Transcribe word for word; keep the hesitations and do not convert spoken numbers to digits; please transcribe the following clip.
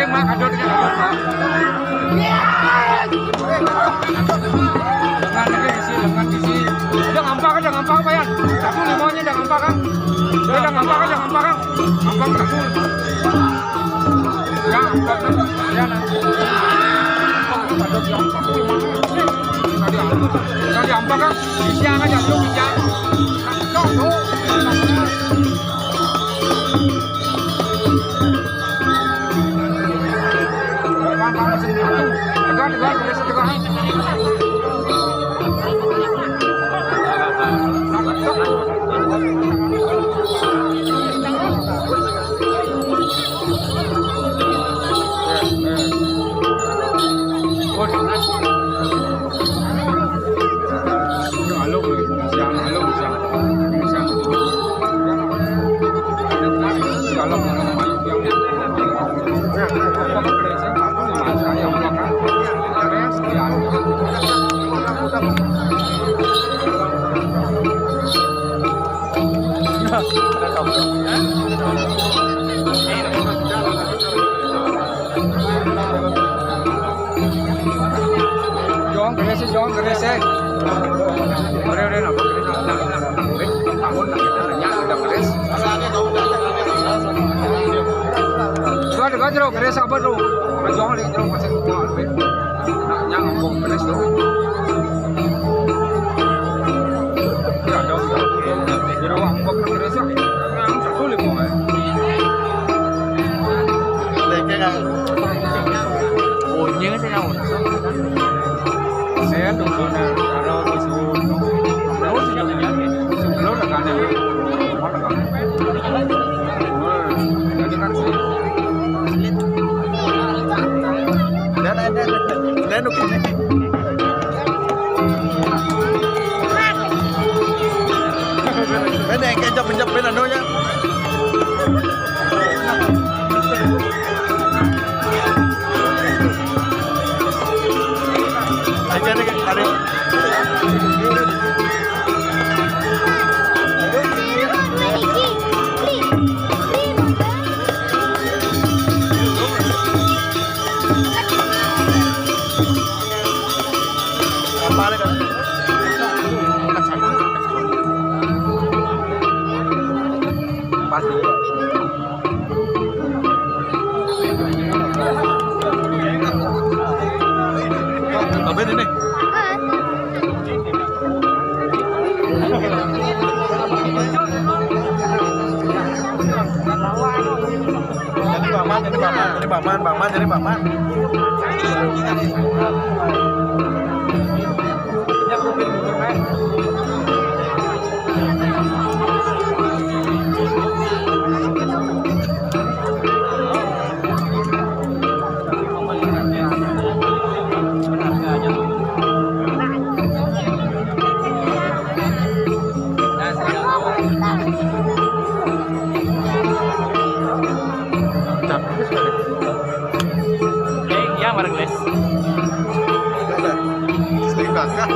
Mak, kadot, kadot, Mak. Lengan lagi isi, lengan isi. Udah ngampak, udah ngampak, Pak Yan. Satu limanya udah ngampak, kan? Udah ngampak, udah ngampak, kan? Ngampak satu. Ya, ngampak, kan? Ya, nah. Kadot, ya, satu limanya. Tadi ampak, tadi ampak, kan? Isi aja, yuk, isi. Tuh, tuh. Jong, geres, jong, geres, eh. Ore, ore, nang, nang, nang, nang, nang, nang, nang, nang, nang, geres. Dua, dua, jero, geres apa, bro? Jong, jero, masih, nang, nang, nang, geres, bro. Ya, jong, jero, geres, ya. Nang, satu, lima, eh. Lagi, kan? Oh, ini kan saya tahu. Saya tuh kalau ada, kalau masuk, kalau sudah punya, sebelum ada, ada, ada, ada. Jadi kan sih. Dan ada, dan ada. Bene, kejap, kejap, bene, no, ya. Aja deh, tarik. Apa lagi? Pas. Apa ini? Jadi paman, jadi paman, jadi paman, paman, jadi paman. Eh, ya, bareng, Les. Sering bakar.